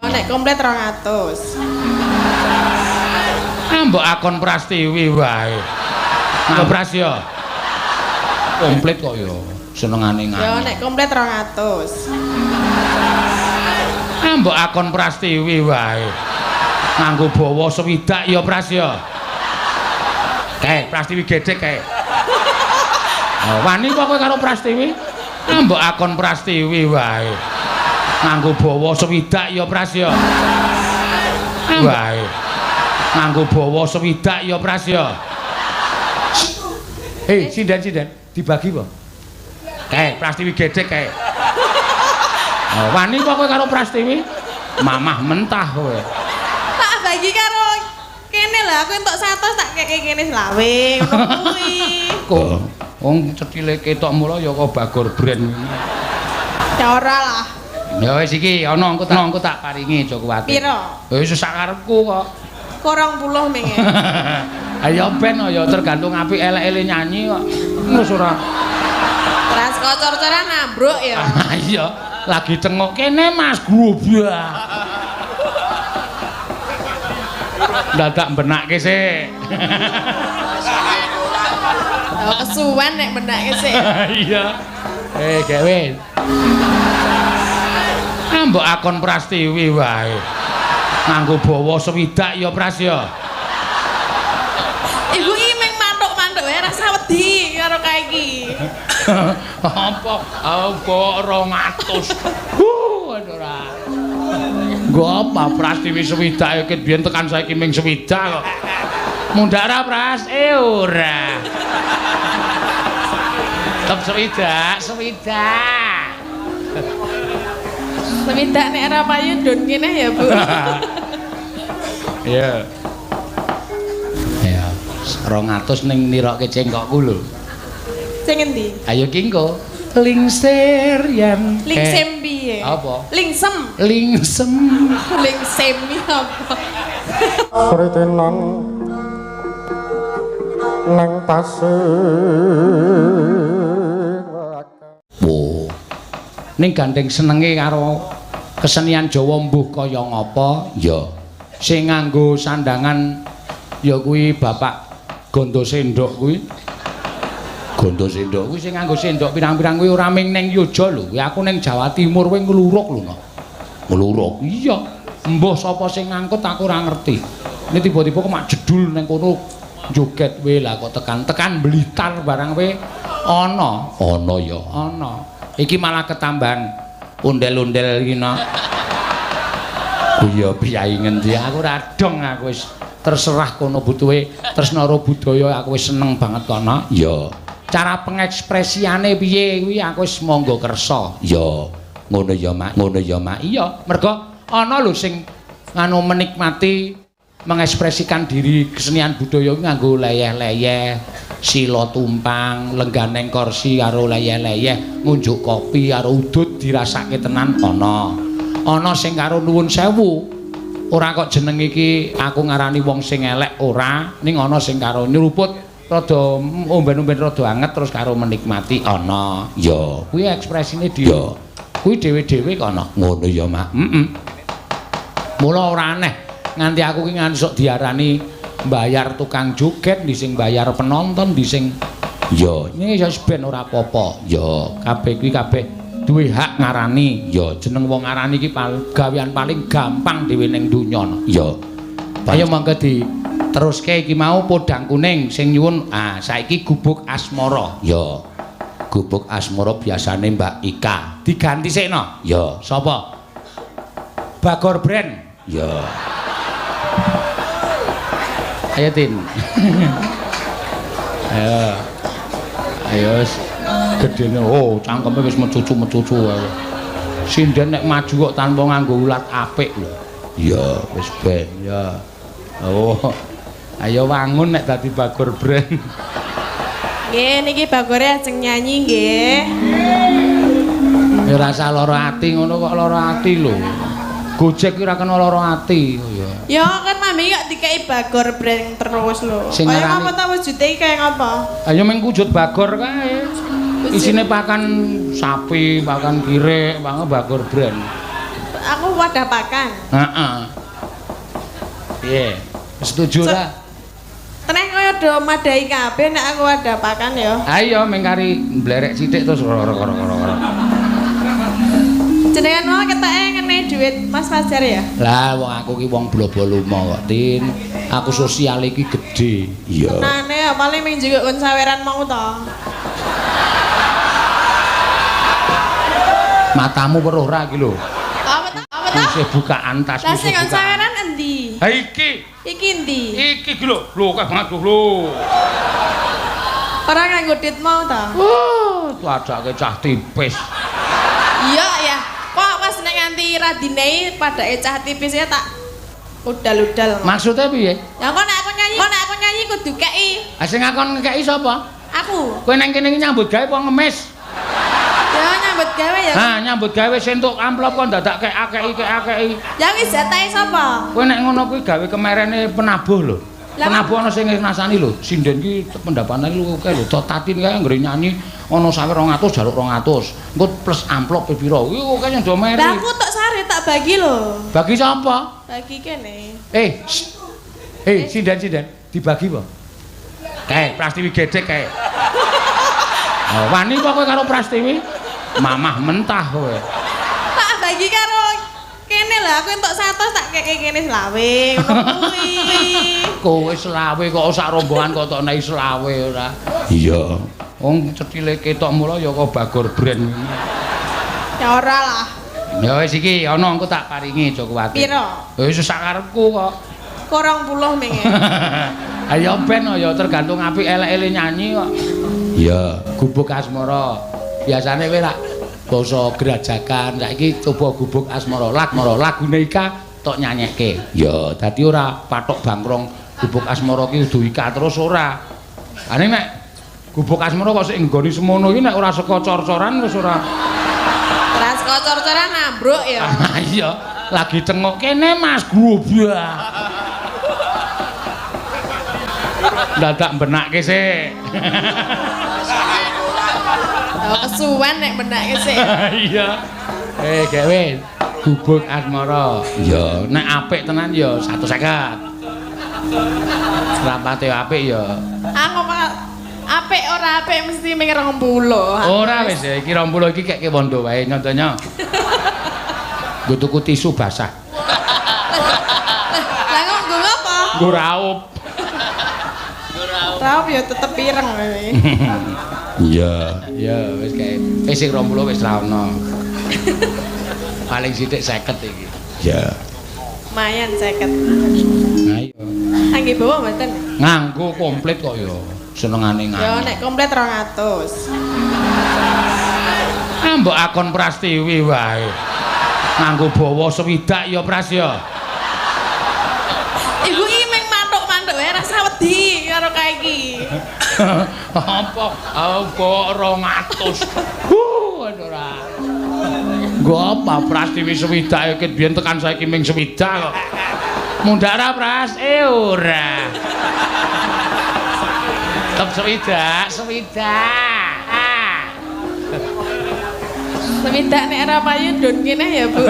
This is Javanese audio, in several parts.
Nek komplit 200. Ah, mbok akon Prastiwi wae. Nganggo Pras ya. Komplit kok ya. Senengane Ya ngene. nek komplit 200. Ah, mbok akon Prastiwi wae. Nganggo bawa swidak ya Pras ya. Kae Prastiwi gedhek kae. Oh, wani kok kowe karo Prastiwi? Ah, mbok akon Prastiwi wae. Nganggo bawa swidak ya Pras ya. Wae. Nganggo bawa swidak ya Pras ya. Hei, sinden-sinden, dibagi apa? Kae Prastiwi gedhek kae. Oh, wani kok kowe karo Prastiwi? Mamah mentah kowe. Tak bagi karo kene lah, aku entuk 100 tak keke kene selawe ngono kuwi. Kok wong cethile ketok mula ya kok Bagor Brand. Ya ora lah. Ya wis iki ana engko tak paringi aja kuwatir. Piro? Wis sak karepku kok. Korong puluh menge. Ayo ben ya tergantung apik elek-elek nyanyi kok. Wis ora. Ras kocor-coran ambruk ya. Iya, lagi tengok kene Mas grobak. Dadak benakke sik. Oh, kesuwen nek benake sik. Iya. Gawe. Ah, mbok akon Prastiwi wae. Nganggo bawa swidak ya Pras ya. Ibu iki meng mantuk-mantuk wae rasa wedi karo kae iki. Apa? Apa 200? Ora. Nggo apa Prastiwi swidak iki biyen tekan saiki ming swidak kok. Mundhak ra Pras? Ora. Tetep swidak, swidak. Swidak nek ora payu don kene ya, Bu. Iya. Ya, 200 ning nirokke cengkokku lho. Sing endi? Ayo ki engko. Lingsir yen Lingsem piye? Apa? Lingsem. Lingsem. Lingsem iki apa? Kritenan nang pasir. Wo. Ning gandeng senenge karo kesenian Jawa mbuh kaya ngapa? Ya. Sing nganggo sandangan ya kuwi Bapak Gondo Sendok kuwi. Gondo Sendok kuwi sing nganggo sendok pirang-pirang kuwi ora ming ning Yogya lho. Kuwi aku ning Jawa Timur kuwi ngluruk lho. No. Ngluruk. Iya. Mbuh sapa sing ngangkut aku ora ngerti. Ini tiba-tiba kok mak jedul ning kono joget we lah kok tekan-tekan Blitar barang we ana. Ana ya, ana. Iki malah ketambahan ondel-ondel iki no. Iya piyai ngendi aku ora dong aku wis terserah kono butuhe tresna karo budaya aku wis seneng banget kono. Iya. Cara pengekspresiane piye kuwi aku wis monggo kersa. Iya. Ngono ya Mak, ngono ya Mak. Iya, mergo ana lho sing nganu menikmati mengekspresikan diri kesenian budaya kuwi nganggo leyeh-leyeh, sila tumpang, lengganeng kursi karo leyeh-leyeh, ngunjuk kopi karo udut dirasake tenan ana. Ana sing karo nuwun sewu. Ora kok jeneng iki aku ngarani wong sing elek ora, ning ana sing karo nyeruput rada omben-omben rada anget terus karo menikmati ana. Ya, kuwi ekspresine dhewe. Kuwi dhewe-dhewe kono. Ngono ya, Mak. Heeh. Mula ora aneh nganti aku ki nganti sok diarani bayar tukang joget, ndi sing bayar penonton, ndi sing ya, ini ya ben ora apa-apa. Ya, kabeh kuwi kabeh duwe hak ngarani. Ya, jeneng wong ngarani iki gawean paling gampang dhewe ning donya. Ya. Ayo monggo diteruske iki mau podang kuning sing nyuwun. Ah, saiki gubuk asmara. Ya. Gubuk asmara biasane Mbak Ika. Diganti sikno. Ya, sapa? Bagor Brand. Ya. Ayo Tin. Ayo. Ayo gedene oh cangkeme wis mecucu-mecucu wae. Sinden nek maju kok tanpa nganggo ulat apik lho. Ya, wis ben ya. Oh. Ayo wangun nek dadi Bagor Brand. Nggih, niki Bagore ajeng nyanyi nggih. Ya ora usah lara ati ngono kok lara ati lho. Gojek ki ora kena lara ati ya. Ya kan mami kok dikei Bagor Brand terus lho. Sing Kaya ngapa ta wujude iki kaya ngapa? Ayo meng wujud Bagor kae. Isine pakan sapi, pakan kirik, pakan Bagor Brand. Aku wadah pakan. Heeh. Piye? Setuju ora? Teneh kaya do madhahi kabeh nek aku wadah pakan ya. Ayo mengkari mblerek sithik terus ora. Jenengan mau keteke ngene duit Mas Fajar ya? Lah wong aku ki wong blobo lumo kok, Tin. Aku sosial iki gedhe. Iya. Tenane ya paling ming njukuk kon saweran mau to. Matamu weruh ra iki lho. Apa to? Apa to? Isih bukaan tas Lah sing kon saweran endi? Ha iki. Iki endi? Iki ki lho. Lho akeh banget lho. Ora nganggo dit mau to? Wah, tuadake cah tipis. Iya ya. Kok pas nek nganti radinei padake cah tipis ya tak udal-udal. Maksudnya piye? Ya kok nek aku nyanyi, kok nek aku nyanyi kudu kei. Ha sing ngakon ngekeki sapa? Aku. Kowe nang kene iki nyambut gawe apa ngemis? Ya nyambut gawe ya. Ha, nyambut gawe sing entuk amplop kok dadak kek-akeki. Ya wis jatahe sapa? Kowe nek ngono kuwi gawe kemerene penabuh lho. Penabuh ana sing ngrasani lho. Sinden ki pendapatane lu akeh lho. Tatin kae anggere nyanyi ana sawe 200 jaluk 200. Engko plus amplop pira? Kuwi akeh sing do meri. Lah aku tok sare tak bagi lho. Bagi sapa? Bagi kene. Sinden dibagi apa? Kae Prastiwi gedhek kae. Oh, wani apa kowe karo Prastiwi? Mamah mentah kowe. Tak bagi karo kene lho, aku entuk 100 tak keke kene selawe ngono kuwi. Kowe selawe kok sak rombongan kok tok nek selawe ora. Iya. Wong cethile ketok mula ya kok Bagor brand. Ya ora lah. Ya wis iki ana engko tak paringi aja kuwatir. Piro? Wis sak karepku kok. Kok 20 menge. Ayo ben ya tergantung apik elek-elek nyanyi kok. Iya, gubuk asmara. Biasane kowe rak basa grajagan, saiki coba gubuk asmara. Lagmara lagune Ika tok nyanyekke. Ya, dadi ora patok bangkrong gubuk asmara ki kudu Ika terus ora. Ane nek gubuk asmara kok sik nggoni semono iki nek ora saka cor-coran wis ora. Ora saka cor-coran ambruk ya. Iya, lagi cengok kene Mas grobak. Dadak benakke sik. Kesuwen nek benake sik. Iya. Gawe gubuk asmara. Ya, nek apik tenan ya 150. Rapate apik ya. Aku apik ora apik mesti ming 20. Ora wis iki 20 iki keke wondo wae nyontone. Nggo tuku tisu basah. Lah kok nggo apa? Nggo raup. Raup ya tetep ireng kowe. Iya, iya wis kae. Wis sing 20 wis ra ono. Paling sithik 50 iki. Iya. Lumayan 50. Ayo. Angge bawa mboten? Nganggo komplit kok ya. Senengane nganggo. Ya nek komplit 200. Ah mbok akon Prastiwi wae. Nganggo bawa swidak ya Pras ya. Ibu iki mung mantuk-mantuk wae rasa wedi karo kae iki. Apa? Apa 200? Ora. Nggo apa Prastiwi swidak iki biyen tekan saiki ming swidak kok. Mundhak ra Pras? Ora. Tetep swidak, swidak. Ah. Swidak nek ora payu ndon kene ya, Bu.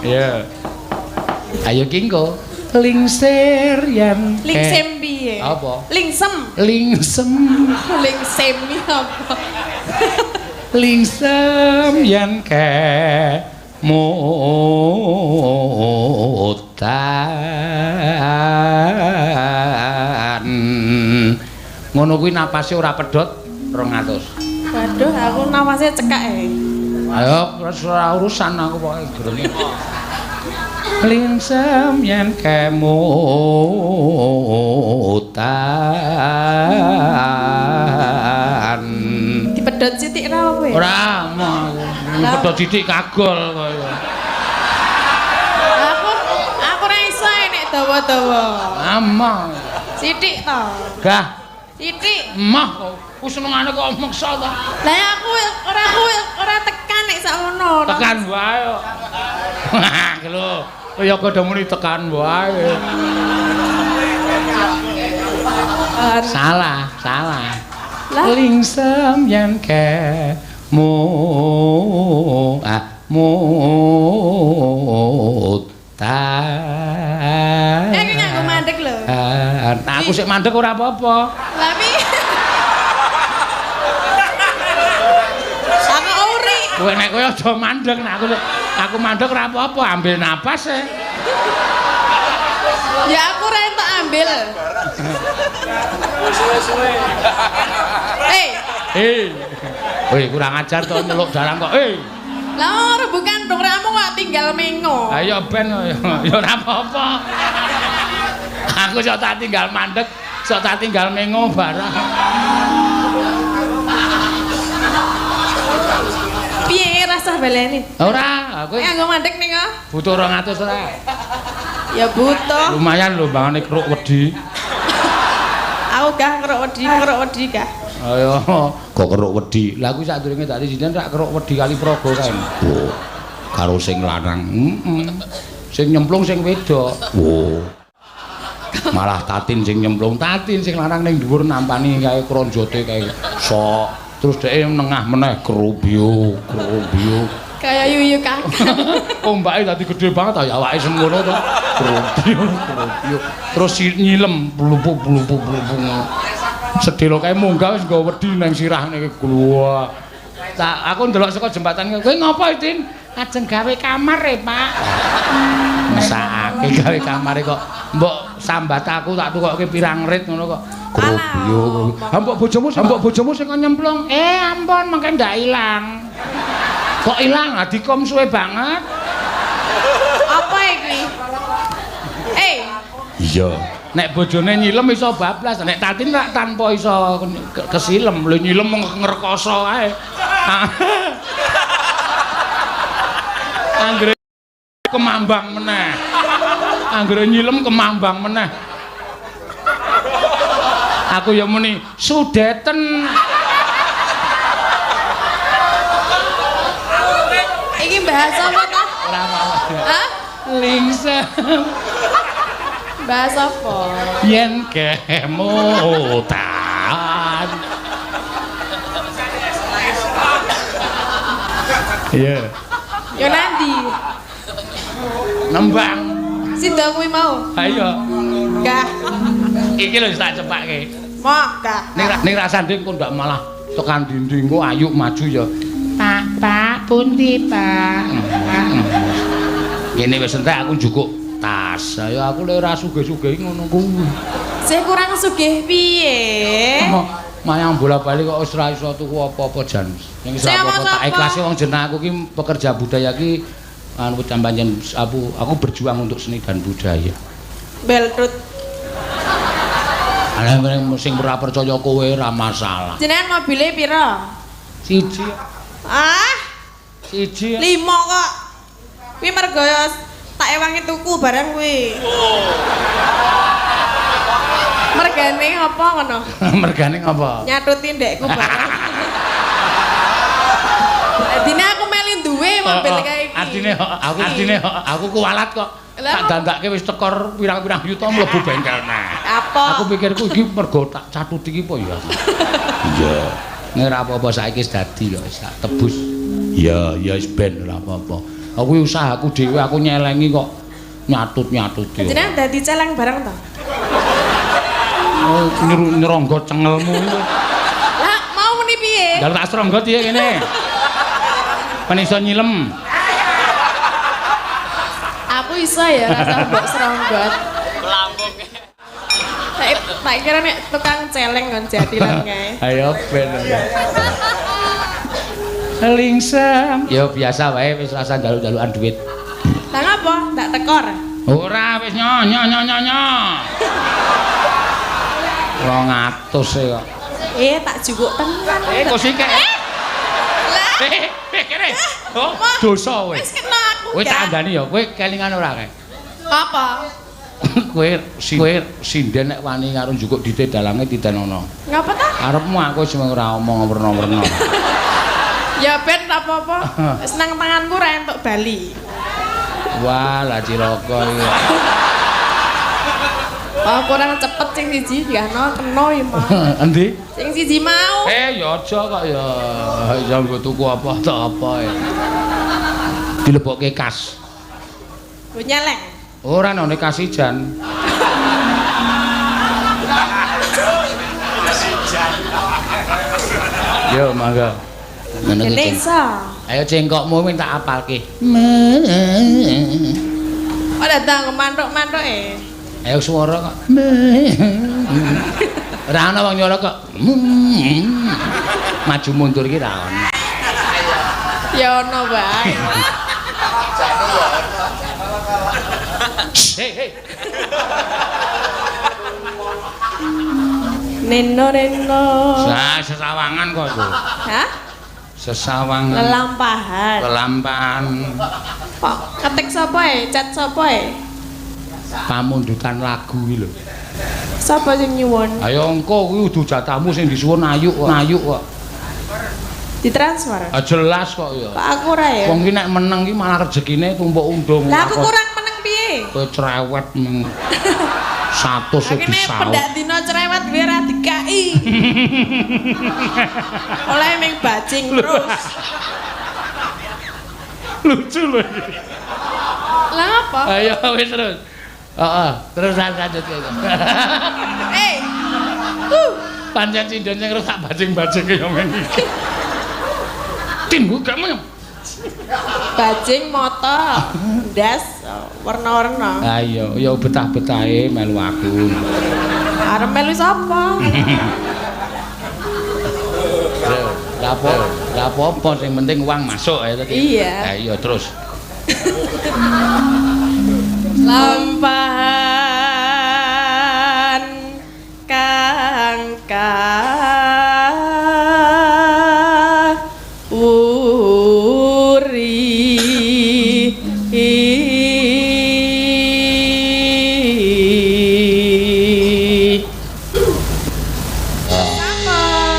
Iya. Ayo kingko. Lingsir yen lingsem piye? Apa? Lingsem. Lingsem. Lingsem iki apa? Lingsem yen kemutan. Ngono kuwi napase ora pedhot 200. Waduh, aku napase cekak e. Ayo ora urusan aku pokoke gerenge. Lingsem yen kemutan. Dipedhot sithik ra apa ya? Ora, pedhot sithik kagol kaya. Aku ora iso nek dawa-dawa. Amah. Sithik to. Gah. Sithik. Emah kok senengane kok meksa to. Lah aku ora tekan nek sakmono. Tekan wae kok. Lho, kaya padha muni tekan wae. Salah, salah. Lingsem yen kemu mutan. Iki nganggo mandek lho. Nah, aku sik mandek ora apa-apa. Lah piye? Aku uri. Kowe nek kowe aja mandek, nek aku mandek ora apa-apa, ambil napas e. Ya aku ora entuk ambil. Suwe-suwe. Eh. Weh, kurang ajar to nyeluk dalang kok. Lah ora bukan dong ramu kok tinggal mengo. Ayo ben ya ora apa-apa. Aku sok tak tinggal mandek, sok tak tinggal mengo barang. Piye rasah baleni? Ora, aku nganggo mandek ning kok. Butuh 200 ora? Ya butuh. Lumayan lho bangane keruk wedi. Aku gah keruk wedi gah. Ayo, kok keruk wedi. Lah aku sadurunge dadi sinden rak keruk wedi kali praga kae. Oh. Karo sing lanang. Heeh. Sing nyemplung sing wedok. Oh. Malah Tatin sing nyemplung, Tatin sing lanang ning dhuwur nampani kae kronjote kae. Sok. Terus dheke nengah meneh krubyo, krubyo. Kaya yuyu kakak. Ombake dadi gedhe banget ya awake semono to. Krubyo, krubyo. Terus nyilem blupuk-blupuk blupuk. Sedelo kae munggah wis nggawa wedi nang sirah niki gluwak. Tak aku ndelok saka jembatan kowe ngopo, Tin? Ajeng gawe kamar e, Pak. Mesakake gawe kamare kok mbok sambat aku tak tukokke pirang rit ngono kok. Krubyo. Ha mbok bojomu sing kon nyemplung. Ampun mengke ndak ilang. Kok ilang? Adikom suwe banget. Apa iki? Iya. Nek bojone nyilem iso bablas, nek Tatin rak tanpa iso kesilem, lho nyilem ngrekoso kae. Anggere kemambang meneh. Anggere nyilem kemambang meneh. Aku ya muni sudeten. Iki bahas apa ta? Ora apa-apa. Hah? Lingsem. Bahas apa? Yen kemutan. Iya. Yo nanti. Nembang. Sida kuwi mau. Ayo. Gah. Iki lho tak cepake. Mok gah. Ning rasane engko ndak malah tekan dinding kok ayu maju ya. Pak, Pak, pundi, Pak? Kene wis entek aku njukuk tas. Ayo aku lek ora sugih-sugih ngono kuwi. Sing kurang sugih piye? Mayang bola-bali kok wis ora iso tuku apa-apa jan. Sing iso apa-apa tak ikhlas wong jeneng aku ki pekerja budaya ki anu pancen aku berjuang untuk seni dan budaya. Beltut. Ala sing ora percaya kowe ora masalah. Jenengan mobile pira? Siji. Ah? Siji. 5 kok. Kuwi mergo tak ewangi tuku barang kuwi. Mergane apa ngono? Mergane ngapa? Nyatuti ndekku barang. Adine aku meli duwe mobil kae iki. Artine aku kuwalat kok. Tak dandake wis tekor pirang-pirang yuta mlebu bengkel nah. Apa? Aku pikirku iki mergo tak catuti iki apa ya. Iya. Nek ora apa-apa saiki wis dadi kok wis tak tebus. Iya, ya wis ben ora apa-apa. Aku usahaku dhewe aku nyelengi kok nyatut-nyatuti. Jenengan dadi celeng barang to? Oh, nyeronggot cengelmu. Lah, mau muni piye? Lah tak seronggot piye kene? Men iso nyilem. Aku iso ya rasa mbok seronggot. Lambung. Tak kira nek tukang celeng kon jatilan kae. Ayo ben. Lingsem. Ya biasa wae wis rasa njaluk-njalukan duit. Lah ngapa? Ndak tekor. Ora wis nyo nyo nyo nyo nyo. 200 e kok. Tak jukuk tenan. Kok sik. Lah. Kene. Oh, dosa kowe. Wis kena aku. Kowe tak andani ya, kowe kelingan ora kae? Apa? Kowe sinden nek wani karo njukuk dite dalange titenono. Ngapa ta? Arepmu aku wis ora omong werna-werna. Ya ben tak apa-apa. Wis nang tanganku ra entuk bali. Wah, lah cilaka iki. Oh, kurang cepet sing siji digano kena iki mau. Endi? Sing siji mau. Ya aja kok ya. Ya nggo tuku apa ta apa ya. Dilebokke kas. Nggo nyeleng. Ora nang kasijan. Yo mangga. Ngono ki. Ayo cengkokmu minta apalke. Ora datang mantuk-mantuk e. Ayo swara kok. Ora ana wong nyora kok. Maju mundur ki ra ono. Ya ono wae. Hei hei. Neno reno. Sesawangan kok itu. Hah? Sesawangan. Lelampahan. Lelampahan. Kok ketik sapa e? Chat sapa e? Pamundutan lagu iki lho. Sapa sing nyuwun? Ayo engko kuwi udu jatahmu sing disuwun Ayu kok. Ayu kok. Ditransfer? Ah jelas kok ya. Kok aku ora ya? Wong ki nek meneng ki malah rezekine tumpuk undung. Lah aku kurang meneng piye? Kowe cerewet meng. 100 e disaut. Pendak dina cerewet kuwi ora dikai. Oleh ming bajing terus. Lucu lho iki. Lah apa? Ayo wis terus. Heeh, terus lanjut kok. Eh. Pancen sindon sing rusak bajing-bajing ya men iki. Tin gak men. Bajing moto, ndas warna-warna. Ha iya, ya betah-betahe melu aku. Arep melu sapa? Lah apa? Lah apa-apa sing penting uang masuk ya tadi. Iya. Ha iya terus. Lampahan kang wuri.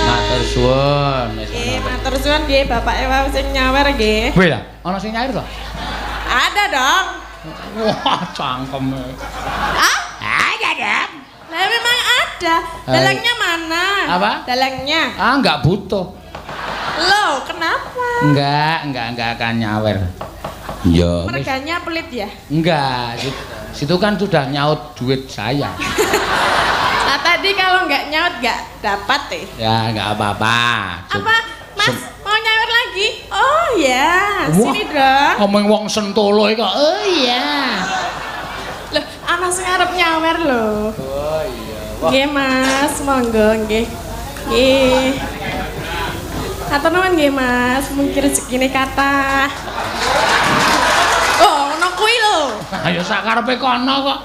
Matur suwun. Matur suwun nggih bapake wau sing nyawer nggih. Weh lah, ana sing nyawer to? Ada dong. Wah, cangkeme. Ah? Ada dong. Lah memang ada. Dalangnya mana? Apa? Dalangnya. Ah, enggak butuh. Loh, kenapa? Enggak akan nyawer. Ya. Merganya pelit ya? Enggak, situ kan sudah nyaut duit saya. Nah, tadi kalau enggak nyaut enggak dapat deh. Ya, enggak apa-apa. Apa? Mas, mau nyawer lagi? Oh ya, sini dong. Ngomong wong Sentolo iki kok. Oh iya. Loh, ana sing arep nyawer lho. Oh iya. Nggih, Mas, monggo nggih. Nggih. Atur nuwun nggih, Mas, mungkin rezekine kathah. Oh, ono kuwi lho. Ayo sak karepe kono kok.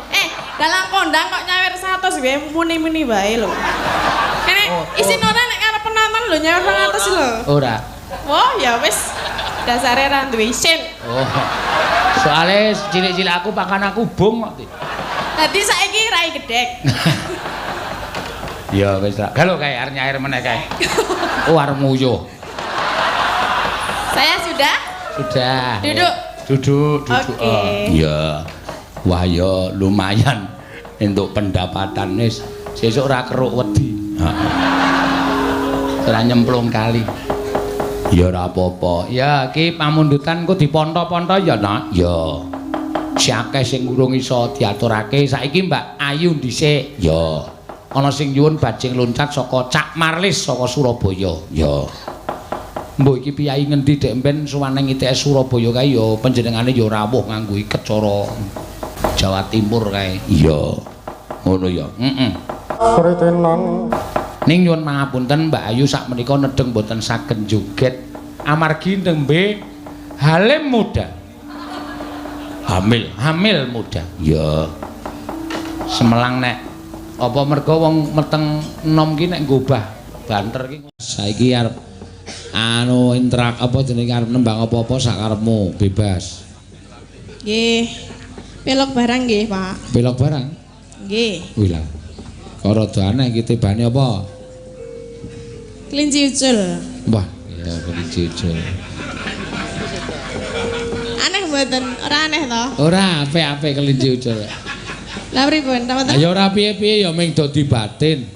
Dalang kondang kok nyawer 100 wae muni-muni wae lho. Kene isin ora nek karo penonton lho nyawer 200 lho. Ora. Wah, ya wis dasare ra duwe isin. Oh. Soale cilik-cilik aku pakan aku bung kok. Dadi saiki rai gedhek. Ya wis ra. Galo kae arep nyair meneh kae. Oh arep nguyuh. Saya sudah? Sudah. Duduk. Duduk, duduk. Oke. Iya. Wah ya lumayan untuk pendapatan wis. Sesuk ora keruk wedi. Heeh. Ora nyemplung kali. Ya ora apa-apa. Ya iki pamundutan ku diponto-ponto ya, Nak. Ya. Si akeh sing urung iso diaturake saiki Mbak Ayu dhisik. Ya. Ana sing nyuwun bajing loncat saka Cak Marlis saka Surabaya. Ya. Mbok iki piyayi ngendi dek mben sowan nang ITS Surabaya kae ya panjenengane ya rawuh nganggo iket cara Jawa Timur kae. Iya. Ngono ya. Heeh. Ning nyuwun pangapunten Mbak Ayu sak menika nedheng mboten saged joget amargi nembe halim muda. Hamil, hamil muda. Iya. Semelang nek apa mergo wong meteng enom ki nek nggobah banter ki saiki arep anu intrak apa jenenge arep nembang apa-apa sak karepmu bebas. Nggih. Pelok barang nggih, Pak. Pelok barang? Nggih. Wih lah. Kok rada aneh iki tibane apa? Kelinci ucul. Wah, ya kelinci ucul. Aneh mboten? Ora aneh to? Ora, apik-apik kelinci ucul. Lah pripun? Ya ora piye-piye ya ming dadi batin.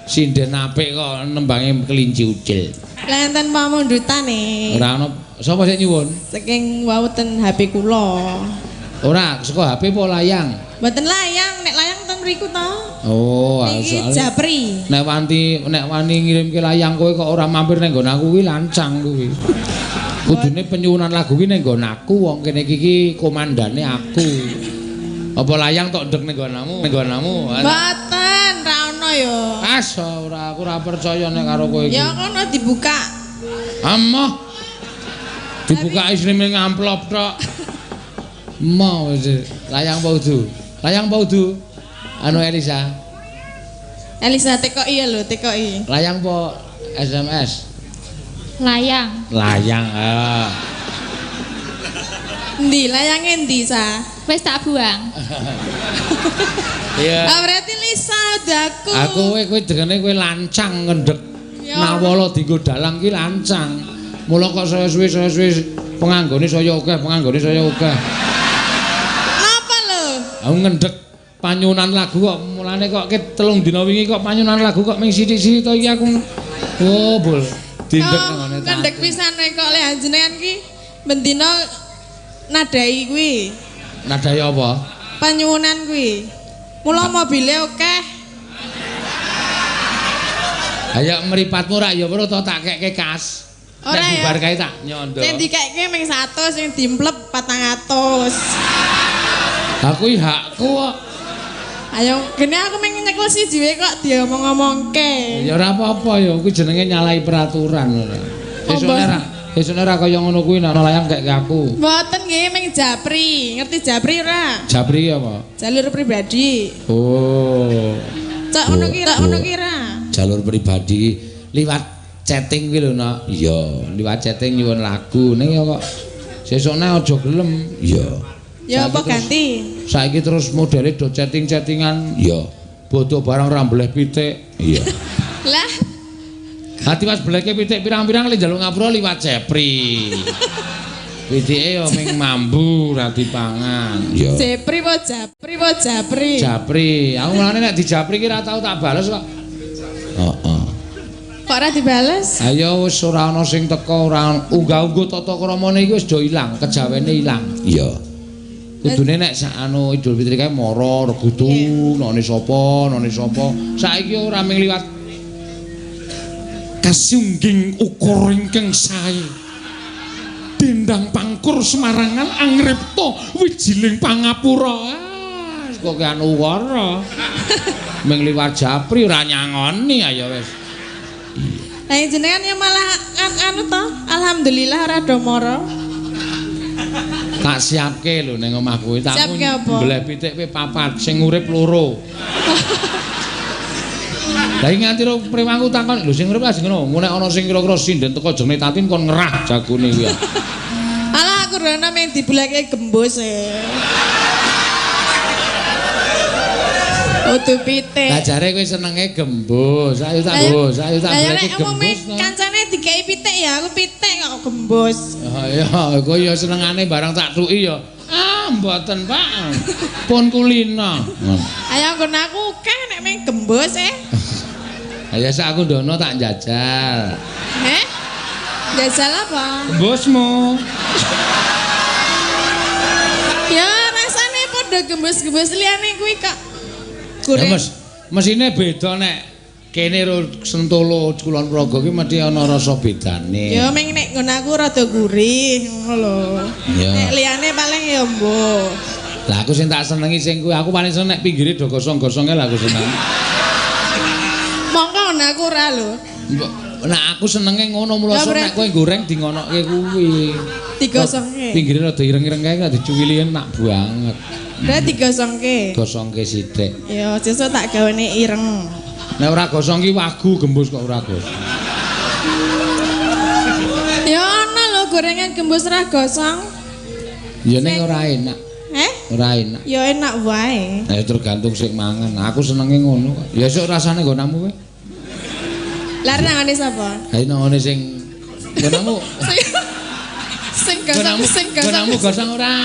Sinden apik kok nembange kelinci ucul. Lah enten pamundhutane. Ora ana Sapa sing nyuwun? Saking wau ten HP kula. Ora, saka HP apa layang? Mboten layang, nek layang ten mriku to. Oh, niki japri. Nek wani ngirimke layang kowe kok ora mampir ning nggon aku kuwi lancang kuwi. Kudune penyuwunan lagu kuwi ning nggon aku, wong kene iki komandane aku. Apa layang tok ndek ning nggonamu? Ning nggonamu. Mboten, ra ono ya. As ora, aku ora percaya nek karo kowe iki. Ya kono dibuka. Amoh. Dibuka isine mung amplop tok. Mau wis layang apa udu? Layang apa udu? Anu Elisa. Elisa TKI ya lho, TKI. Layang apa SMS? Layang. Layang, ah. Endi layange endi, Sa? Wis tak buang. Iya. Ah berarti Lisa udah aku. Aku kowe dengene kowe lancang ngendhek. Nawala dienggo dalang ki lancang. Mula kok saya suwe penganggone saya akeh, penganggone saya akeh. Napa lho? Aku ngendhek panyunan lagu kok mulane kok ket 3 dina wingi kok panyunan lagu kok ming sithik-sithik to iki aku. Oh, bol. Dindek nang ngene. Ngendhek pisan kok lek jenengan ki bendina nadai kuwi. Nadai apa? Panyuwunan kuwi. Mula mobile akeh. Ayo mripatmu rak ya weruh to tak kekke kas. Ora ya. Bubar kae tak nyondo. Sing dikekke ming 100, sing dimplep 400. Aku iki hakku kok. Ayo gene aku ming nyekel siji wae kok diomong-omongke. Ya ora apa-apa ya, kuwi jenenge nyalahi peraturan ora. Sesuk ora kaya ngono kuwi nek ana layang kekke aku. Mboten nggih ming japri. Ngerti japri ora? Japri apa? Jalur pribadi. Oh. Cok ngono ki ora, ngono ki ora. Jalur pribadi liwat chatting kuwi lho, Nak. Iya, liwat chatting nyuwun lagu ning ya kok sesukne aja gelem. Iya. Ya apa ganti? Saiki terus modele do chatting-chattingan. Iya. Bodho barang ra mbleh pitik. Iya. Lah hati pas bleke pitik pirang-pirang le njaluk ngapura liwat Jepri. Pitike ya ming mambu ra dipangan. Iya. Jepri apa Japri apa Japri? Japri. Aku mulane nek dijapri ki ra tau tak bales kok. Heeh. Kok ora dibales? Ayo wis ora ana sing teko, ora unggah-ungguh tata kramane iki wis do ilang, kejawene ilang. Iya. Kudune nek sak anu Idul Fitri kae mara regudu, none sapa, none sapa. Saiki ora ming liwat kasungging ukur ingkang sae. Dendang pangkur Semarangan angripta wijiling pangapura. Ah, kok anu wara. Ming liwat japri ora nyangoni ayo wis. Lah jenengan ya malah anu to, alhamdulillah ora do mara. Tak siapke lho ning omah kuwi. Tak mbleh pitik kowe papat sing urip loro. Lah iki nganti prewangku takon, lho sing urip lajeng ngono. Nek ana sing kira-kira sinden teko jenenge Tatin kon ngerah jagone kuwi. Alah aku rono mung dibuleke gembus e. Udu pitik. Lah jare kowe senenge gembus. Ayo tak gembus, ayo tak bleke gembus. Kancane dikeki pitik ya, aku pitik kok gembus. Oh iya, kowe ya senengane barang tak tuki ya. Ah, mboten, Pak. Pun kulina. Ayo nggon aku akeh nek mung gembus e. Ayo sak aku ndono tak njajal. Heh? Njajal apa? Gembusmu. Ya rasane padha gembus-gembus liyane kuwi kok. Ya mesine beda nek kene ro Sentolo Kulon Progo ki mesti ana rasa bedane. Ya ming nek nggon aku rada gurih ngono lho. Nek liyane paling ya mbuh. Lah aku sing tak senengi sing kuwi aku paling seneng nek pinggire do gosong-gosonge lah aku seneng. Mongko nggon aku ora lho. Nek aku senenge ngono mula nek kowe goreng di ngonoke kuwi. Digosongke. Pinggire rada ireng-ireng kae dicuwili enak banget. Udah digosongke. Gosongke sithik. Ya, sesuk tak gawene ireng. Nek ora gosong ki wagu gembus kok ora gosong. Ya ana lho gorengan gembus ora gosong. Ya ning ora enak. Heh? Ora enak. Ya enak wae. Ya tergantung sing mangan. Aku senenge ngono kok. Ya esuk rasane nggonamu kowe. Lah nangane sapa? Ha nangane sing nggonamu. Sing gosong sing gosong. Nggonamu gosong ora?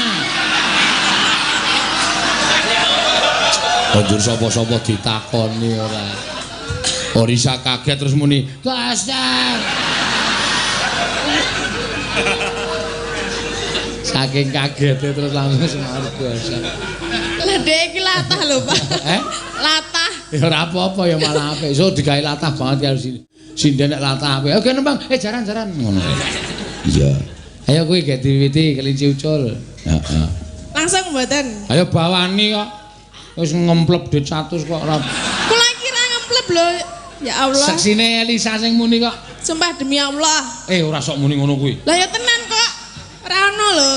Banjur sapa-sapa ditakoni ora. Orisa kaget terus muni, "Gosong." Saking kagetnya terus langsung swarga. Lah dhek iki latah lho, Pak. Latah. Ya ora apa-apa ya malah apik. So digawe latah banget karo sinden nek latah apik. Oke nembang, jaran-jaran ngono. Iya. Ayo kowe gek diwiwiti kelinci ucul. Heeh. Langsung mboten. Ayo bawani kok. Wis ngemplep duit 100 kok ora. Kula kira ngemplep lho. Ya Allah. Seksine Elisa sing muni kok. Sumpah demi Allah. Ora sok muni ngono kuwi. Lah ya tenan kok. Ora ono lho.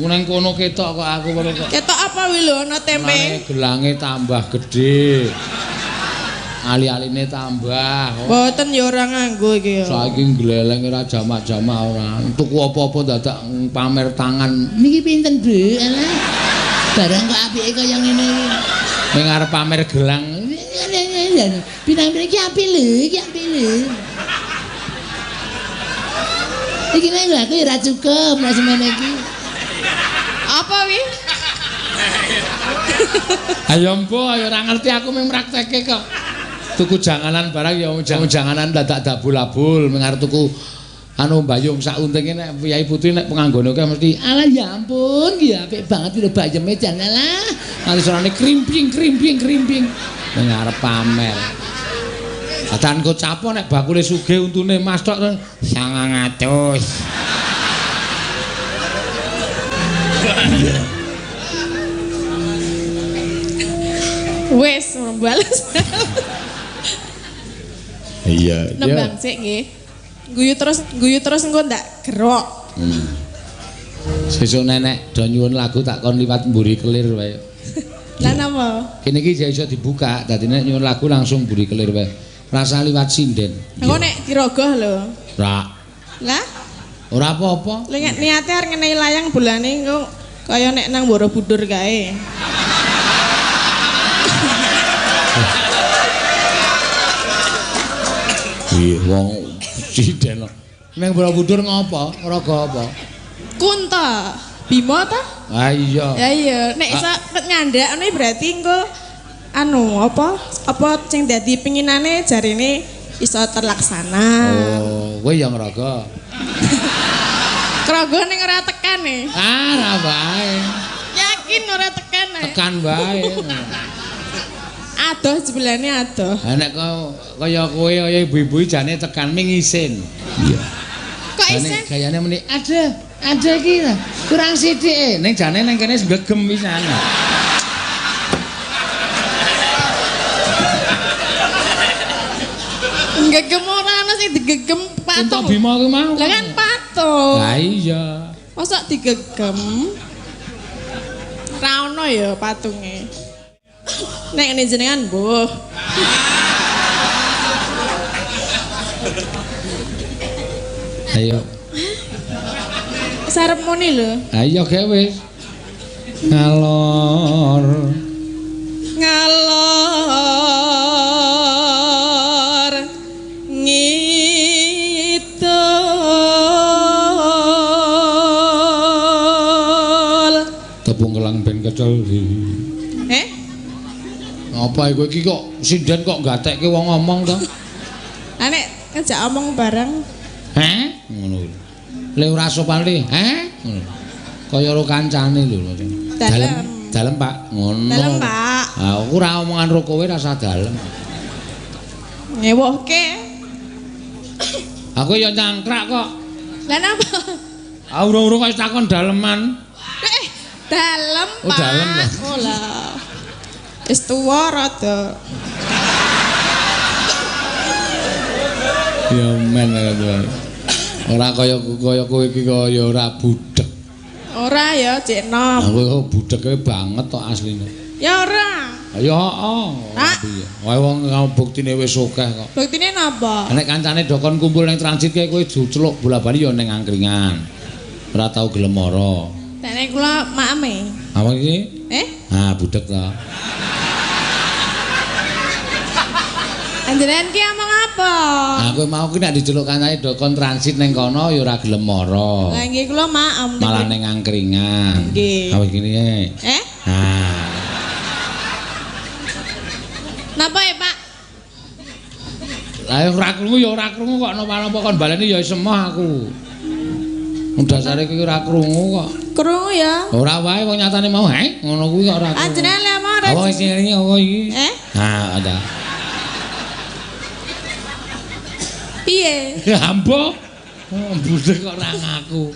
Nang kono ketok kok aku ngono kok. Ketok apa wi lho ana tempe? Gelange tambah gedhe. Ali-aline tambah. Mboten ya ora nganggo iki ya. Saiki gleleng ora jamak-jamak ora. Tuku apa-apa dadak pamer tangan. Niki pinten, Bu? Alah. Barang kok apike kaya ngene iki. Ning arep pamer gelang. Pinang-pinang iki apik lho, iki apik lho. Iki nek aku ora cukup nek semene iki. Apa wi? Ayo mbo, ayo ora ngerti aku mung praktekke kok. Tuku janganan barang ya janganan dadak dabul-abul mung arep tuku anu mbayung sak untinge nek Kyai Putri nek penganggone akeh mesti alah ya ampun ki apik banget lho bayeme jan alah. Nganti suarane krimping krimping krimping ning arep pamer. Dadakan kocapo nek bakule sugih untune mas tok 900. Wes bales. Iya. Nembang sik nggih. Guyu terus engko ndak gerok. Sesuk nenek do nyuwun lagu tak kon liwat mburi kelir wae. Lah napa? Kene iki iso dibuka, dadi nek nyuwun lagu langsung mburi kelir wae. Rasa liwat sinden. Engko nek dirogoh lho. Ora. Lah? Ora apa-apa. Lha nek niate arep ngenehi layang bulane engko kaya nek nang Borobudur kae. Iya, wong sinden. Nang Borobudur ngopo? Raga apa? Kunta. Bima ta? Ah iya. Ya iya, nek iso nyandak ngono berarti engko anu apa? Apa sing dadi pinginane jarine iso terlaksana. Oh, kowe ya ngraga. Kraga ning ora tekan e. Ah, ora wae. Yakin ora tekan ae. Tekan wae. Adoh jebulane adoh. Ha nek kaya kowe kaya ibu-ibu jane tekan ming isin. Iya. Kok isin? Gayane muni, "Aduh, aduh iki kurang sithik." Ning jane nang kene gegem pisan. Gegem ora ana sing digegem patung. Kunto Bima kuwi mau. Lah kan patung. Lah iya. Mosok digegem? Ra ono ya patunge. Nek ngene jenengan mbuh. Ayo. Sarep muni lho. Ayo ge wis. Ngalor. Ngalor ngidul. Tepung kelang ben kecel. Eh? Apa iku iki kok sinden kok gatekke wong ngomong to? Lah nek ngejak omong bareng. Heh? Ngono kuwi. Le ora sopan li, heh? Ngono. Kaya ro kancane lho. Dalem, dalem Pak, ngono. Dalem Pak. Ha aku ora omongan ro kowe rasa dalem. Ngewohke. Aku ya nyangkrak kok. Lah napa? Ah urung-urung kok takon daleman. Dalem, Pak. Oh, dalem lah. Oh lah. Wis tuwa rada. Ya men ora kaya kaya kowe iki kaya ora budhek. Ora ya, cek nom. Aku kok budheke banget tok asline. Ya ora. Ya heeh. Piye? Wae wong buktine wis akeh kok. Buktine napa? Nek kancane dokon kumpul ning transit kae kowe juceluk bola-bali ya ning angkringan. Ora tau gelem mara. Nek kula maeme. Apa iki? Eh? Ah, budhek ta. Anjenengan ki omong apa? Aku mau ki nek diceluk kancane dokon transit ning kono ya ora gelem mara. Lah nggih kula maem. Malah ning angkringan. Nggih. Apa gini e? Eh? Ah. Napa ya, Pak? Lah ora krungu ya ora krungu kok napa-napa kon baleni ya semoh aku. Wong dasare kowe ora krungu kok. Krungu ya. Ora wae wong nyatane mau he ngono kuwi kok ora. Panjenengan lek mau ora. Apa sing iki apa iki? Eh? Ha, ada. Piye? Ambo. Budhe kok ora ngaku.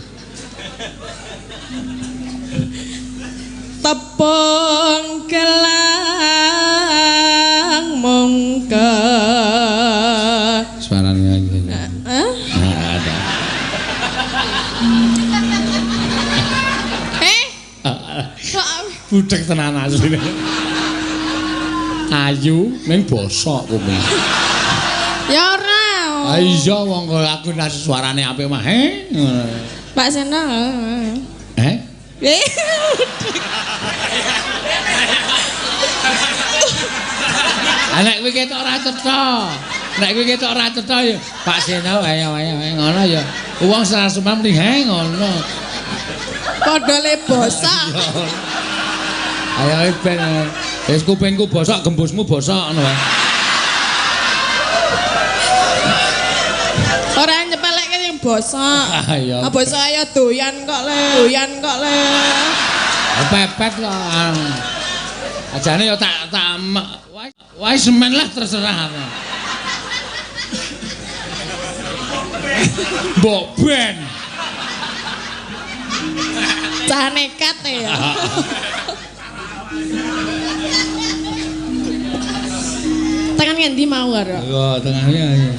Tepung kelang mongko. Suarane lagi. Hah? Ada. Eh? Kok Budhek tenan asline. Ayu ning bosok kuwi. Ya ora. Ah iya wong kok aku nek suarane apik mah he. Pak Seno. Eh? Eh. Nek kowe ketok ora cetha. Nek kowe ketok ora cetha ya Pak Seno ayo ayo ngono ya. Wong serasumam muni he ngono. Padha le bosok. Ayo ben wis kupingku bosok gembusmu bosok ngono wae. Ora nyepelekke sing bosok. Ah iya. Ah bosok ayo doyan kok le. Doyan kok le. Pepet kok. Ajane ya tak tak wae semen lah terserah aku. Mbok ben. Cah nekat ya. Tangan ngendi mau karo? Iya, tengahnya ayo.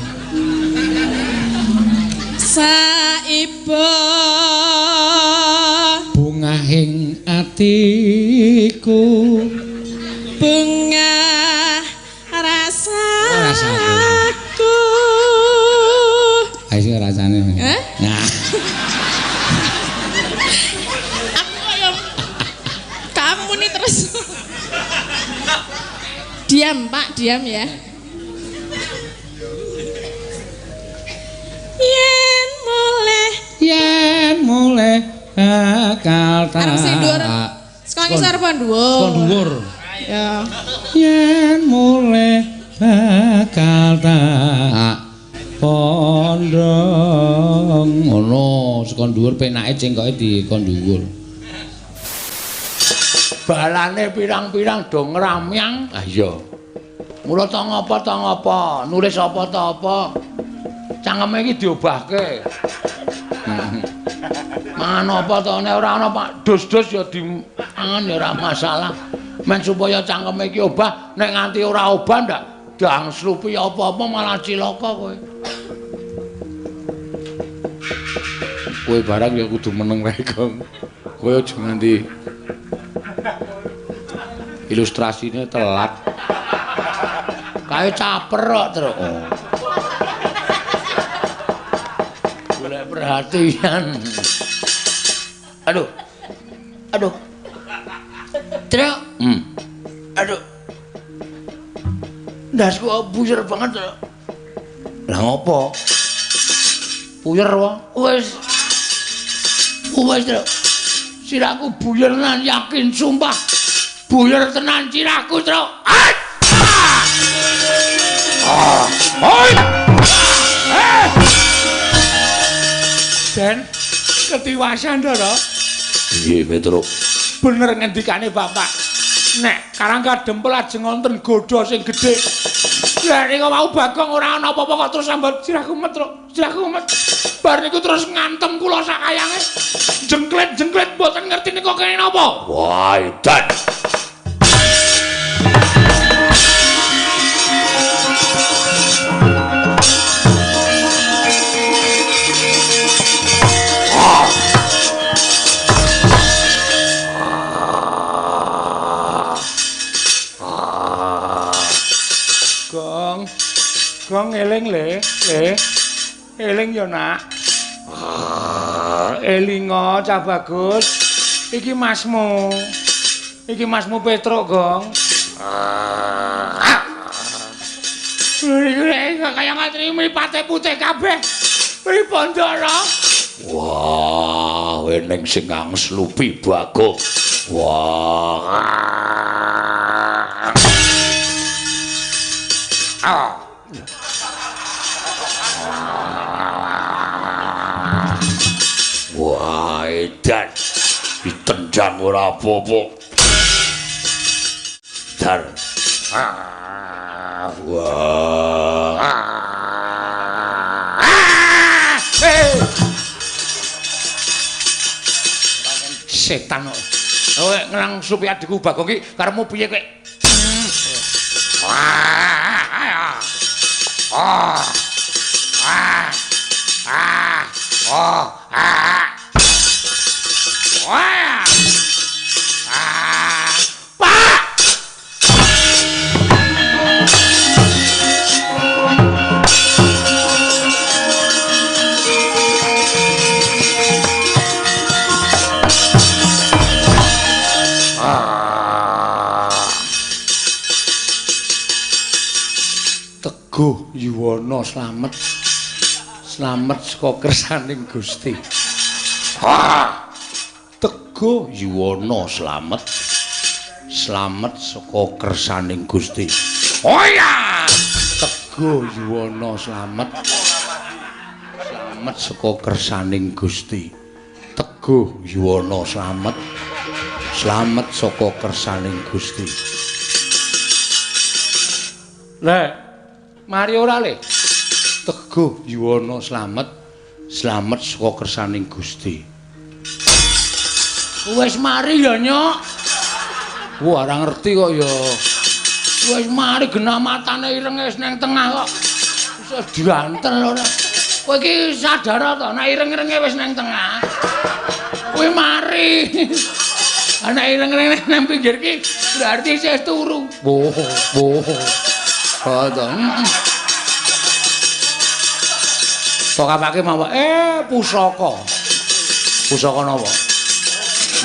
Saiba bungahing atiku bunga rasaku. Ayo sing rasane. Eh? Nah. Aku kaya kamu nih terus. Diam, Pak, diam ya. Yen muleh, yen muleh bakal tak. Arep sing dhuwur. Saka ngisor apa dhuwur? Saka dhuwur. Ya. Yen muleh bakal tak pondong. Ngono, saka dhuwur penake cengkoke di kon dhuwur. Balane pirang-pirang do ngramyang. Ah iya. Mula ta ngapa ta ngapa, nulis apa ta apa. Cangkeme iki diobahke. Mangan apa ta nek ora ana Pak dus-dus ya dimangan ya ora masalah. Men supaya cangkeme iki obah, nek nganti ora obah ndak dang slupi apa-apa malah cilaka kowe. Kowe barang ya kudu meneng wae, Gong. Kowe aja nganti ilustrasine telat. Kae caper kok, Truk. Oh. Golek perhatian. Aduh. Aduh. Truk. Aduh. Ndasku buyer banget, Truk. Lah ngopo? Buyer wae. Wis. Wis, Truk. Sirahku buyer tenan yakin sumpah. Buyer tenan sirahku, Truk. Ah. Oi. Eh. Den ketiwasan to, Nggih, Petruk. Bener ngendikane Bapak. Nek Karangga Dempel ajeng wonten godha sing gedhe. Lah nika wau Bagong ora ana apa-apa kok terus sambat sirahku met, Truk. Sirahku met. Bar niku terus ngantem kula sak kayange. Jengklet-jengklet mboten ngerti nika kene napa. Wah, edan. Gong. Gong eling le, le. Eling ya, Nak. Elingo cah bagus. Iki masmu. Iki masmu Petruk, Gong. Iki kaya ngatri mripate putih kabeh. Pripun, Ndara? Wah, eneng sing angslupi Bagong. Wah. Ah. Wah, edan. Ndang ora apa-apa. Dar. Wah. Setan kok. Kowe ngrang supi adikku Bagong iki karepmu piye kowe? Ah. Ah. Ah. Oh. Ah. Wah. Ah. Pak. Teguh Yuwana slamet. Slamet saka kersaning Gusti. Ha. Teguh Yuwana slamet. Slamet saka kersaning Gusti. Oh iya. Teguh Yuwana slamet. Slamet saka kersaning Gusti. Teguh Yuwana slamet. Slamet saka kersaning Gusti. Lek, mari ora le? Teguh Yuwana slamet, slamet saka kersaning Gusti. Wis mari ya, Nyok. Wah, ora ngerti kok ya. Wis mari genah matane ireng wis nang tengah kok. Wis diantel ora. Kowe iki sadar to nek ireng-irenge wis nang tengah. Kowe mari. Ana ireng-ireng nang pinggir iki berarti isih turu. Woh, woh. Oh to. Kok kapake mawon pusaka. Pusaka napa?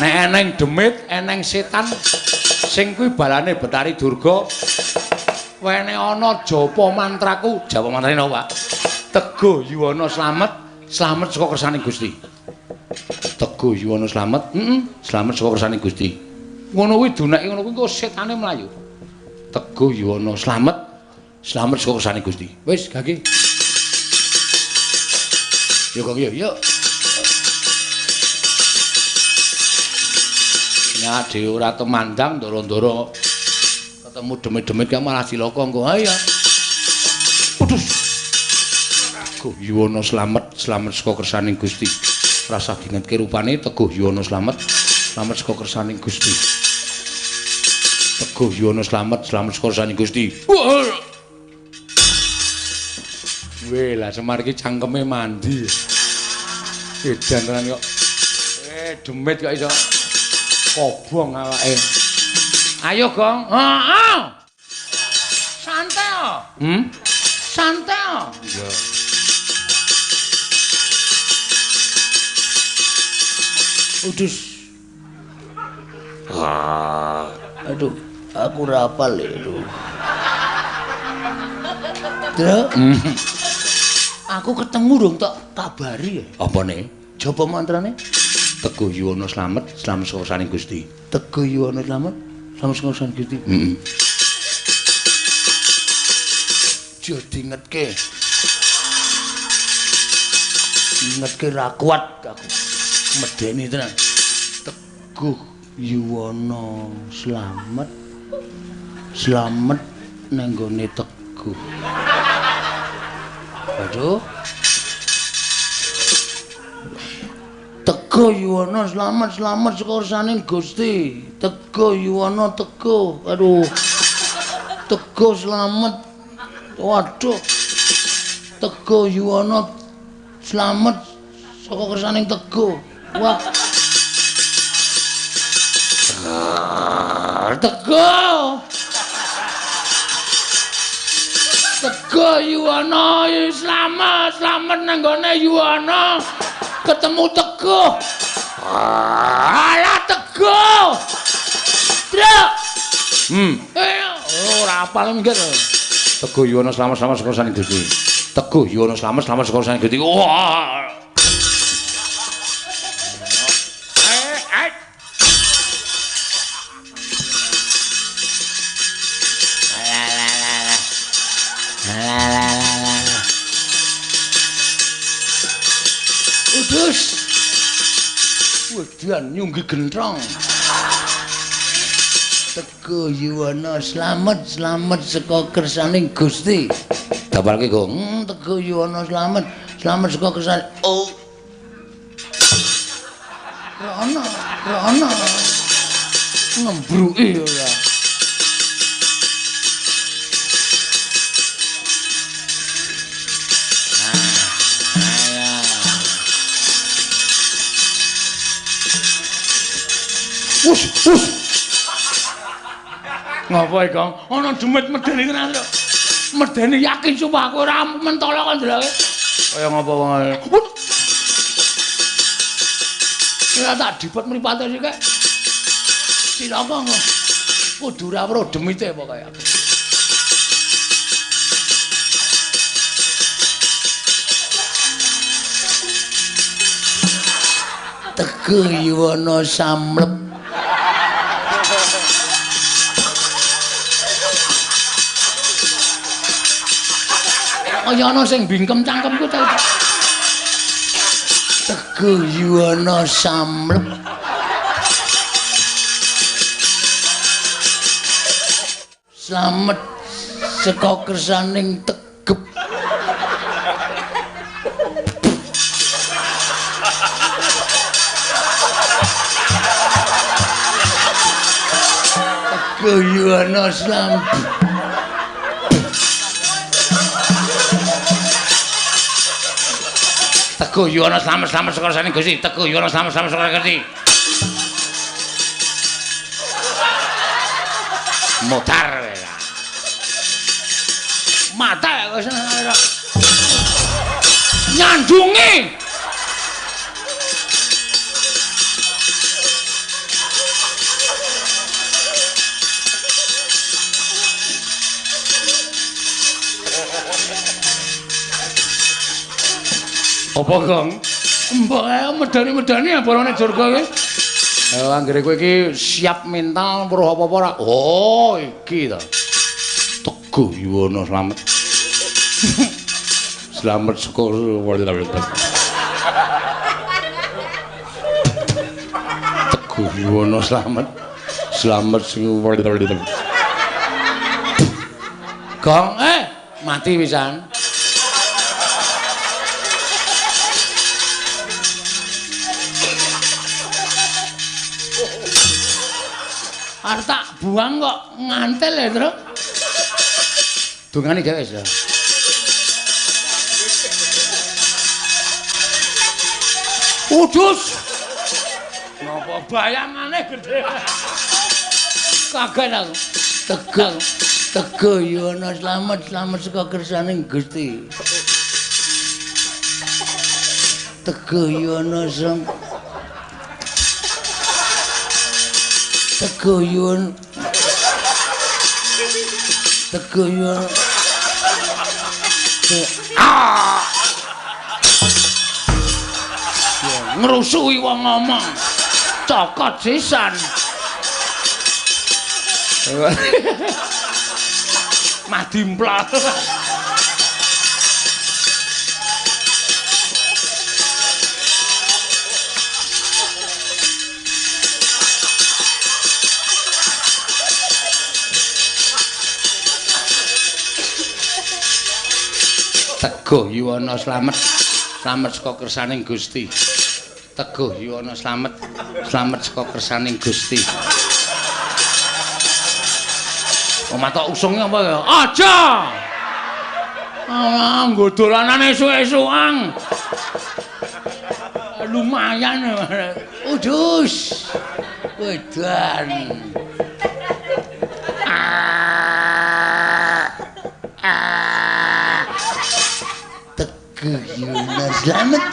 Nek eneng demit, eneng setan sing kuwi balane Betari Durga. Wene ana japa mantraku, japa mantrane napa, Pak? Teguh Yuwana slamet, slamet saka kersaning Gusti. Teguh Yuwana slamet, slamet saka kersaning Gusti. Ngono kuwi duneke ngono kuwi engko setane mlayu. Teguh Yuwana slamet, slamet saka kersane Gusti. Wis gage. Yo kok yo yo. Nya dhewe ora temandang ndoro-ndoro ketemu demit-demit kan malah cilaka engko. Ayo. Waduh. Teguh Yuwana slamet, slamet saka kersaning Gusti. Rasah dingetke rupane Teguh Yuwana slamet, slamet saka kersaning Gusti. Teguh Yuwana slamet, slamet saka kersaning Gusti. Weh, lah Semar iki cangkeme mandi. Edan tenan kok. Demit kok iso kobong awake. Ayo, Gong. Heeh. Santai kok. Santai kok. Iya. Udus. Aduh, aku ora hafal lho. Truk. Aku ketemu dong tak kabari ya. Apa nih? Japa mantrane? Teguh Yuwana slamet, slamet saka kersaning Gusti. Teguh Yuwana slamet, slamet saka kersaning Gusti. Heeh. Jo dingetke. Dingetke ra kuat aku. Medeni tenan. Teguh Yuwana slamet, slamet nang nggone Teguh. Aduh. Teguh Yuwana slamet, slamet saka kersaning Gusti. Teguh Yuwana teguh. Aduh. Teguh slamet. Waduh. Teguh Yuwana slamet saka kersaning Teguh. Wah. Teguh. Teguh Yuwana slamet, slamet nang nggone Yuwana. Ketemu Teguh. Alah Teguh. Truk. Ora apal minggir. Teguh Yuwana slamet, slamet saka kersaning Gusti. Teguh Yuwana slamet, slamet saka kersaning Gusti. Wah. Udus. Edan nyunggi genthong. Teguh Yuwana slamet, slamet saka kersaning Gusti. Dapalke, Gong. Teguh Yuwana slamet, slamet saka kersane. Oh. Rono, rono. Ngembruki ora. Wus, wus. Ngapa iki, Kang? Ana demit medeni tenan lho. Medeni yakin sumpah aku ora mentolo kon ndeloke. Kaya ngapa wong. Ora tak dipet mripate sik kek. Cilaka kok. Kudu ora weruh demite pokoke aku. Teguh Yuwana samlep. Kaya ana sing bingkem cangkemku ta. Teguh Yuwana samlep. Slamet saka kersaning tegep. Teguh Yuwana slamet. Teguh Yuwana slamet, slamet saka kersaning Gusti. Teguh Yuwana slamet, slamet saka Gusti. Mutar kowe. Mate wis nyandungi. Apa, Gong? Mbok ae medani-medani abarane Durga iki. Ayo anggere kowe iki siap mental weruh apa-apa ora? Oh, iki ta. Teguh Yuwana slamet. Slamet saka Teguh Yuwana slamet. Slamet sing Gong, mati pisan. Arep tak buang kok ngantel ya, Tru. Dungane gawe wis ya. Udus. Napa bayangane gedhe. Kaget aku. Teguh, Teguh Yuwana slamet, slamet saka kersaning Gusti. Teguh Yuwana slamet. Teguh Yuwana. Teguh Yuwana. Ah. Ngrusuhi wong ngomong. Cokot sisan. Madimpla. Teguh Yuwana slamet, slamet saka kersaning Gusti. Teguh Yuwana slamet, slamet saka kersaning Gusti. Omah tok usunge apa ya? Aja. Ah, nggo dolanane esuk-esukan. Lumayan. Udus. Wedan. Teguh Yuwana slamet.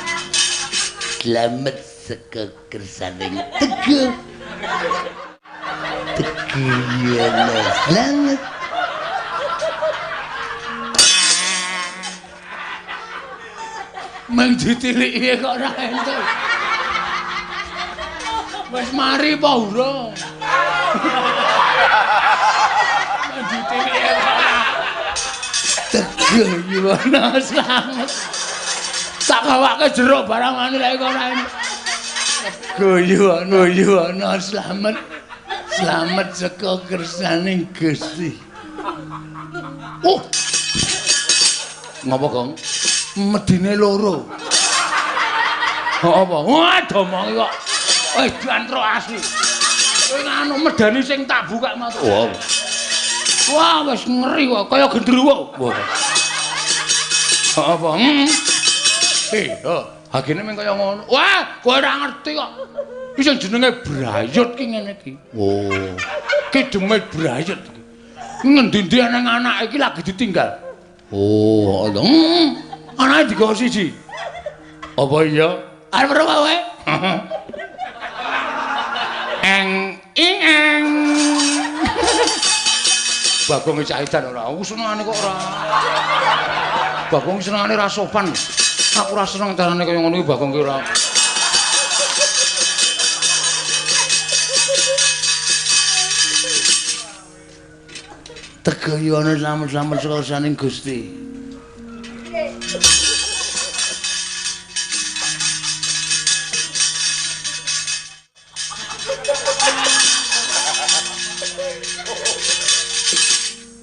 Slamet saka kersaning Teguh. Teguh Yuwana slamet. Meng ditiliki kok ora entuk. Wis mari apa urung? Meng ditiliki kok ora. Teguh Yuwana slamet. Tak gawake jeruk barang anu lek kok ora entuk. Teguh yuwana slamet. Slamet saka kersaning Gusti. Oh. Ngapa, Gong? Medine loro. Apa? Wah, domongi kok. Eh, jantrok asli. Kowe nganu medeni sing tak buka mata. Wah. Wah, wis ngeri kok kaya gendruwo. Wah. Apa? Hagene mung kaya ngono. Wah, kowe ora ngerti kok. Iki sing jenenge brayut ki ngene iki. Oh. Ki demit brayut iki. Ngendi-endi nang anake iki lagi ditinggal. Oh, ngono. Anake digawa siji. Apa iya? Arep ora kowe? Eng ing eng. Bagong caitan ora. Aku senengane kok ora. Bagong senengane ra sopan. Aku ora seneng carane kaya ngono iki Bagong ki ora. Teguh yuwana slamet-slamet saka saning Gusti.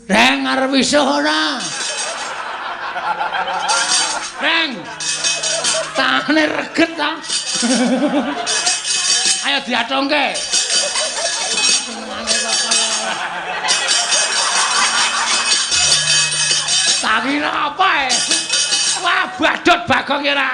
Reng arep iso ora? Reng. Tangane reget ta. Ayo diatongke. Tak kira apa e? Wah, badut Bagong ki ora.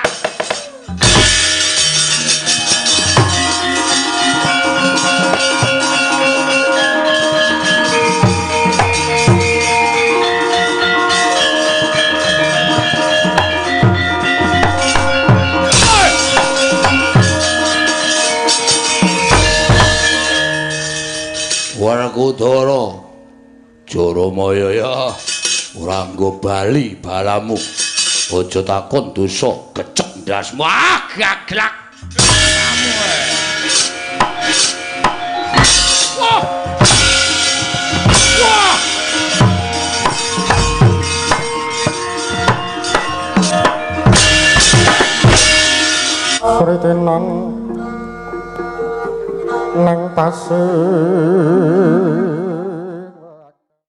Werkudara Jaramaya ya ora nggo bali balamu. Aja takon dosa kecek ndasmu. Ah, gaglak. Wah. Wah. Kritenan nang pasir.